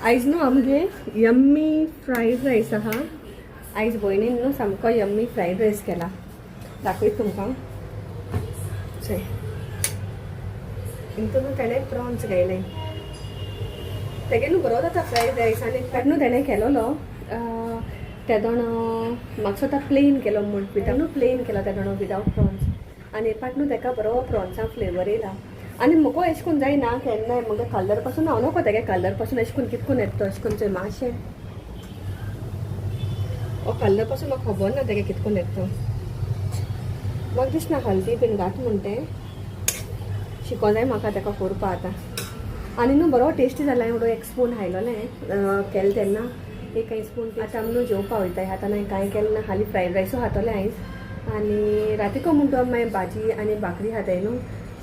आयज न्हू आमगे यम्मी फ्रायड रायस आहा. आयज भयणीन न्हू सामको यम्मी फ्रायड रायस केला, दाखयत तुमकां. चोय, हितून न्हू तेणें प्रॉन्स घायले. तेगे न्हू बरो जाता फ्रायड रायस. आनी एक न्हू तेणें केलोलो तेदोण म्हाका दिसता प्लेन केलो म्हूण, विदाउट न्हू प्लेन केलो तेदोण विदाउट प्रॉन्स. आनी एक पाट न्हू तेका बरो प्रॉन्सा फ्लेवर येयला. आनी म्हाका एशें कोन्न जायना केन्नाय. म्हाका कलर पासून हांव नको, तेगे कलर पासून एशें कोन्न कितें कोन्न येता तो एशें कोन्न. चोय मातशें, हो कलर पासून म्हाका खबर ना तेगे कितें कोन्न येता तो. म्हाका दिसना हल्दी बीन घात म्हूण. तें शिको जाय म्हाका तेका करपा आतां. आनी न्हू बरो टेस्टी जाला. एवढो एक स्पून हायलोलें केलें तेन्ना एक स्पून. आतां आमी न्हू जेवपा वयताय. आतां हांवें कांय केलें ना, हाली फ्रायड रायसूय खातोलें आयज. आनी रातीको म्हूण तूं मागीर भाजी आनी भाकरी खाताय न्हू.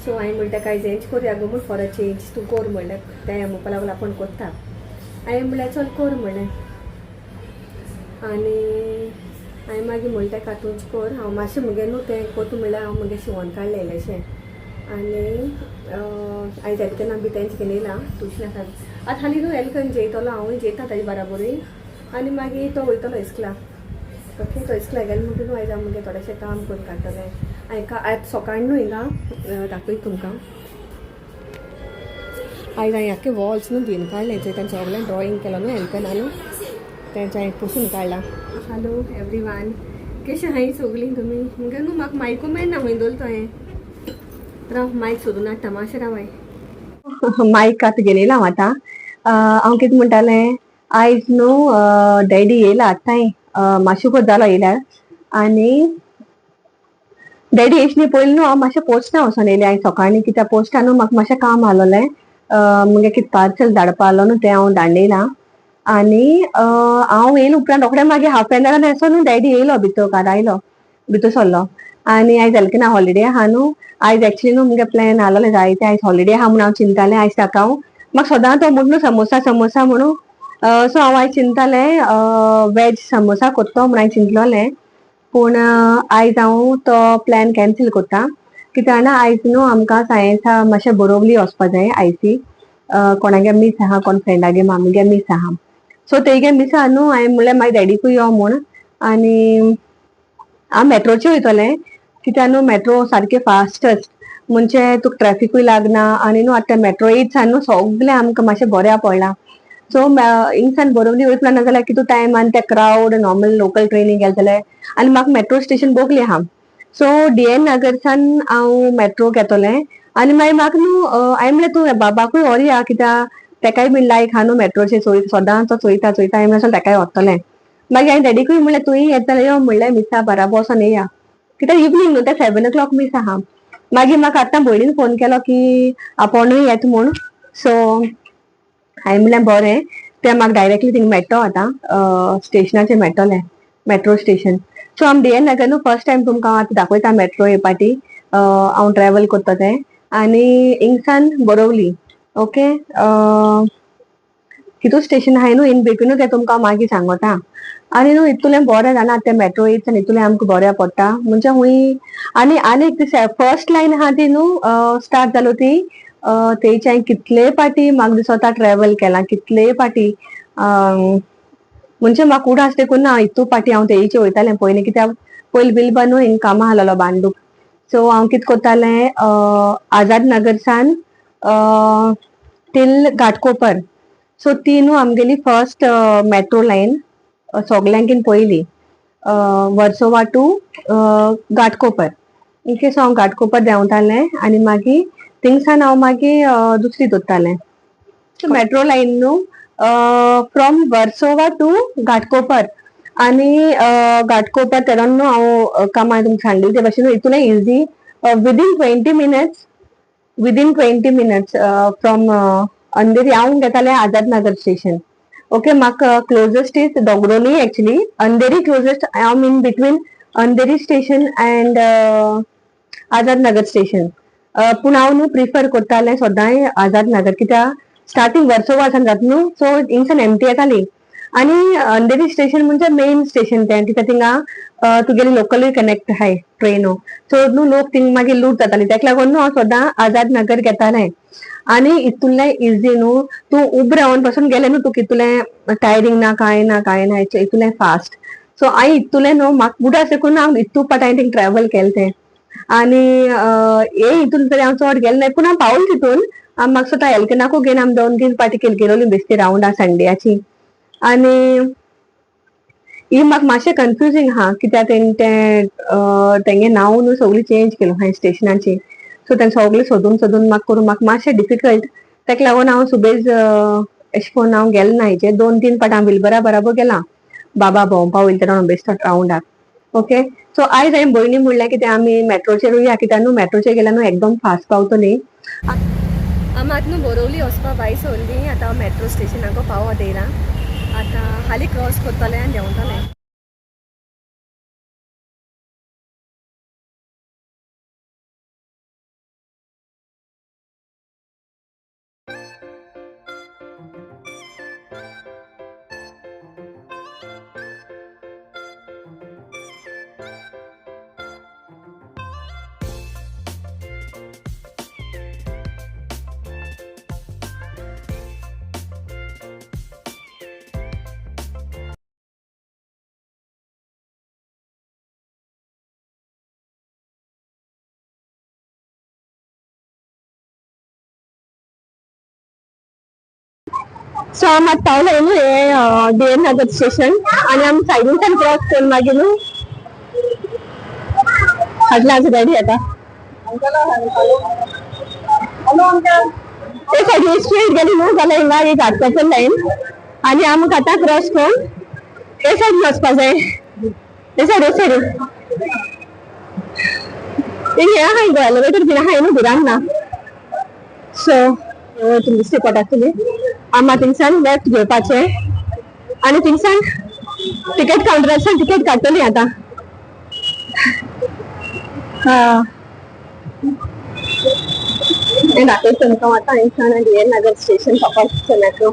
सो हांवें म्हणटा काय चेंज करुया गो म्हूण, फॉर अ चेंज तूं कर म्हणलें. तें म्हणपा लागलो आपूण कोत्ता. हांवें म्हणल्यार चल कर म्हणलें. आनी हांवें मागीर म्हणलें तेका तूंच कर, हांव मातशें मुगे न्हू तें कोत्ता म्हणल्यार हांव मुगे शिंवोन काडलें इल्लेशें. आनी हांवें जालें तेन्ना बी तेंच घेवन येयलां ट्युशना. आतां हालीं न्हू एलकन जेयतलो, हांवूय जेयता ताजे बराबरूय आनी मागीर तो वयतलो इस्कला. ओके, तो इस्कला गेलो म्हणटून न्हू आयज हांव मुगे थोडेशें काम करून काडटलें. हांवें आयज सकाळीं न्हू हिंगा दाखयता तुमकां. आयज हांवें आख्खे वॉल्स न्हू धुवन काडलें. चोय, तेंचें सगळें ड्रॉइंग केलो न्हू एलकना न्हू, तेंचें हांवें पुसून काडलां. हॅलो एवरी वन, कशें आहाय सगळीं तुमी? मुगे न्हू म्हाका मायकू मेळना, खंय दवरलो तो हांवें? राव, मायक सोदून हाडटा, मातशें रावाय. मायक आतां घेवन येयला हांव. आतां हांव कितें म्हणटालें, आयज न्हू डॅडी येयला आतांय, मातशें जालो येयल्यार. आनी डॅडी येयचे न्ही पयलीं न्हू हांव मातशें पोस्टा वचोन येयलें आयज सकाळीं, कित्याक पोस्टा न्हू म्हाका मातशें काम आसलोलें. मुगे कितें पार्सल धाडपा आहलो न्हू, तें हांव धाडून येयलां. आनी हांव येयले उपरांत रोखडें मागीर हाफ एन अवरान असो न्हू डॅडी येयलो भितर, घरा आयलो, भितर सरलो. आनी आयज जालें की ना, हॉलिडे आहा न्हू आयज. एक्चुली न्हू मुगे प्लॅन आसलोलें जायते. आयज हॉलिडे आहा म्हूण हांव चिंतालें आयज ताका हांव, म्हाका सदां तो म्हणटा न्हू समोसा समोसा म्हणून. सो हांव आयज चिंतालें वेज समोसा करतो म्हूण हांवें चिंतलोलें. पूण आयज हांव तो प्लॅन कॅन्सल करता, कित्याक जाणा, आयज न्हू आमकां सायन्सा मातशें बोरोवली वचपा जाय आयसी. कोणागे मीस आहा, कोण फ्रेंडागे मामीगे मीस आहा. सो तेगे मिसा न्हू हांवें म्हणलें मागीर डॅडीकूय यो म्हूण. आनी हांव मेट्रोचे वयतलें, कित्याक न्हू मेट्रो सारके फास्टस्ट, म्हणजे तुका ट्रॅफिकूय लागना. आनी न्हू आतां मेट्रो येयत सान न्हू सगळें आमकां मातशें बऱ्या पडलां. सो हिंगसान बोरोवली वयतलो ना जाल्यार कितू टायम आनी ते क्रावड, नॉर्मल लोकल ट्रेनी गेले जाल्यार. आनी म्हाका मेट्रो स्टेशन बोगली आहा. सो डी एन नगरसान हांव मेट्रो घेतलें. आनी मागीर म्हाका न्हू हांवें म्हणलें तूं बाबाकूय व्हरया, कित्याक तेकाय बीन लायक आहा न्हू मेट्रोचे. चोय, सदां तो चोयता चोयता. हांवें म्हणलें तेकाय व्हरतलें. मागीर हांवें डॅडीकूय म्हणलें तूंय येता जाल्यार यो म्हणलें, मिसा बराबर वचोन येया, कित्याक इवनींग न्हू तें, 7 ओ क्लॉक मीस आहा. मागीर म्हाका आतां भयणीन फोन केलो की आपोणूय येता म्हूण. सो हांवें म्हणलें बरें, तें म्हाका डायरेक्टली थिंग मेळटलो आतां, स्टेशनाचेर मेळटलें, मेट्रो स्टेशन. सो आमी डी एन नगर न्हू फर्स्ट टायम तुमकां हांव आतां दाखयता मेट्रो हे पाटी हांव ट्रॅवल करता तें. आनी हिंगसान बोरोवली, ओके, कितू स्टेशन आहाय न्हू इन बिटविनू, तें तुमकां मागीर सांगता. आनी न्हू इतुलें बरें जाणा, तें मेट्रो येयत इतुलें आमकां बऱ्या पडटा. म्हणजे हुंय आनी आनी एक फर्स्ट लायन आहा ती न्हू स्टार्ट जालो ती, तेचे हांवें कितले पाटी म्हाका दिसता ट्रॅवल केलां, कितले पाटी. म्हणजे म्हाका उडास देखून ना इतू पाटी हांव तेयचे वयतालें पयलीं, कित्याक पयलीं बिलबा न्हू हिंग कामां आसलेलो भांडूप. सो हांव कितें करतालें, आझाद नगरसान टील घाटकोपर. सो ती न्हू आमगेली फर्स्ट मेट्रो लायन सगल्यांकीन पयली, Versova to Ghatkopar. Okay, so हांव घाटकोपर देंवतालें आनी मागीर थिंगसान हांव मागीर दुसरी दोत्तालें मेट्रो लायन न्हू, फ्रॉम वर्सोवा टू घाटकोपर. आनी घाटकोपर तेन्ना न्हू हांव कामां तुमकां सांगली ते भाशेन इतूलें easy, within 20 minutes, within 20 minutes from Andheri. हांव घेतालें आझाद नगर स्टेशन. ओके, म्हाका closest is Dogdoli, actually Andheri closest. हांव in between Andheri station and Azad Nagar station. पूण हांव न्हू प्रिफर करतालें सदांय आझाद नगर, कित्याक स्टार्टींग वर्सोवा सावन जाता न्हू. सो हिंगसान एमटी येताली. आणि अंधेरी स्टेशन म्हणजे मेन स्टेशन तें कित्याक थिंगा तुगेली लोकलूय कनेक्ट आहाय ट्रेनो. सो न्हू लोक थिंग मागीर लूट जाताली, तेका लागून न्हू हांव सदां आझाद नगर घेतालें. आनी इतुलें इजी न्हू, तूं उब रावन पासून गेलें न्हू तुका इतुलें टायरींग ना, कांय ना कांय ना, इतुलें फास्ट. सो हांवें इतुलें न्हू म्हाका उडास देखून हांव इतू पाट हांवें थिंग ट्रॅवल केलें तें. आनी हे हितून तरी हांव चड गेलें ना, पूण हांव पावलें तितून. म्हाका स्वता एल्कनाकू घेवन आमी 2-3 पाटी केली गेलोली बेश्टी रावंडा संडेयाची. आनी ही म्हाका मातशें कन्फ्युजींग आहा कित्याक तें तेंगे नांव न्हू सगळें चेंज केलो आहा स्टेशनाची. सो तें सगळें सोदून सोदून म्हाका करूं म्हाका मातशें डिफिकल्ट, तेका लागून हांव सुबेज एशें करून हांव गेलें ना हेचेर. 2-3 पाट हांव विलबरा बराबर गेलां बाबा भोंवपा वयता तेन्ना बेश्टो रावंडाक. ओके, सो आयज हांवें भयणी म्हणलें कितें आमी मेट्रोचेर या, कित्याक न्हू मेट्रोचेर गेल्यार न्हू एकदम फास्ट पावतली. आमी आतां न्हू बोरोवली वचपा भायर सरली. आतां मेट्रो स्टेशनाक पावत येयला, आतां हाली क्रॉस करतलें आनी देंवतलें. सो आमी आतां पावले न्हू हे डी एन नगर स्टेशन आनी आमी सायडीनच्यान क्रॉस करून मागीर न्हू फाटल्यान आसा रेडी आतां. ते सायडीन स्ट्रेट गेली न्हू जाल्यार हिंगा एक घाटकोपर लायन आनी आमकां आतां क्रॉस करून ते सायडीन वचपा जाय. ते सायड, ते सायडीन हें आहा गो एलिवेटर बीन आहा न्हू, भिरांत ना. सो तुमकां दिश्टी पडटा आसतली. आमी थिंगसान लेफ्ट घेवपाचें आनी थिंगसान टिकेट कावंटराच्यान टिकेट काडटली आतां. हा, हें दाखयता तुमकां आतां हिंगसान डी एन नगर स्टेशन पकडचें मेट्रो.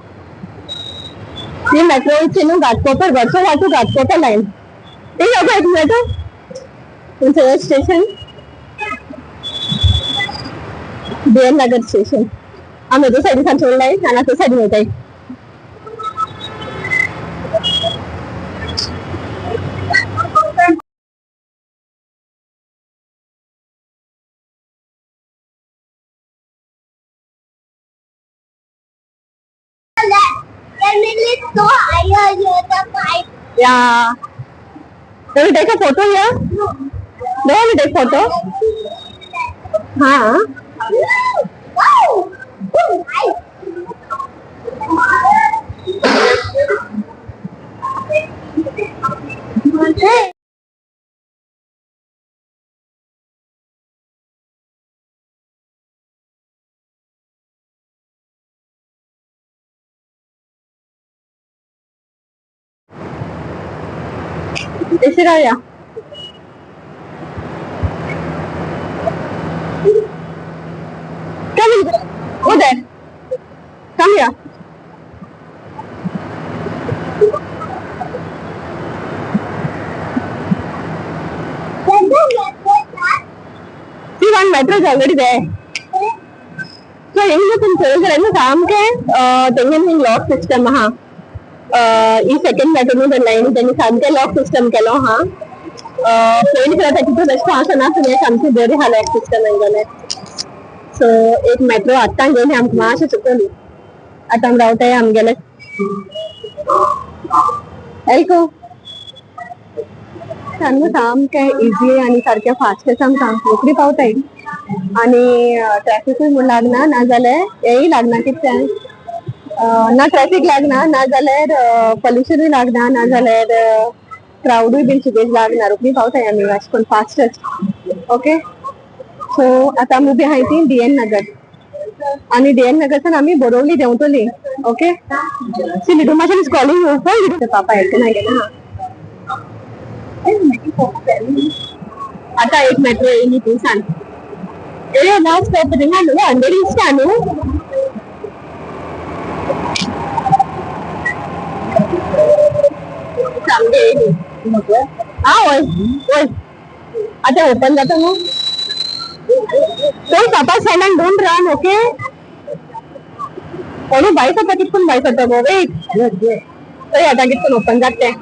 ही मेट्रोची न्हू घाटकोपर वरसोवा टू घाटकोपर लायन. ठीक आहे एक मिनिट, तुमचं station D N Nagar station. आमी तो सायडीसान सोडलाय आनी तो सायडीन वयताय. Yeah. Do we take a photo here? Do you want to take photo? हाँ. इसे राया. Come in. Go there. Come here. See, one metro is already there. So, ಹೆಂಗೆ तुम सामके तेंगे लॉक सिस्टम आहा. ही सेकंड मेट्रो न्हू लायन तेणी सामकें लॉक सिस्टम केलो आहा. पयलीं सुद्दां तितून तशें आसना, तुवें सामकी बरी आहा लॉक सिस्टम हेंगेलें. सो एक मेट्रो आतां गेली आमकां मातशें चुकली. आतां आमी रावताय आमगेले एल्को सामकें सामकें इजी आनी सारकें फास्ट आमकां रोखडी पावताय. आनी ट्रॅफिकूय म्हूण लागना, नाजाल्यार हेंय लागना कितें ना ट्रॅफिक लागना, नाजाल्यार पॉल्युशनूय लागना, नाजाल्यार क्रावडूय बीन सुबेज लागना. रोखडी पावताय आमी अशें करून फास्टच. ओके, सो आतां आमी उबी आहाय ती डी एन नगर आनी डी एन नगरसान आमी Borivali देंवतली. Okay, see little machine is calling you. पापा एल्कना गेला. आतां एक मेट्रो येयली थिंगसान. ए लास्ट स्टॉप थिंगा न्हू अंधेरी इस्टा न्हू. सामके येयली. आ वय वय, आतां ओपन जाता न्हू. So papa side and don't run, okay? कोणू भायर सरता, कितकून भायर सरता गो? वेट, चोय आतां कितकून ओपन जाता तें.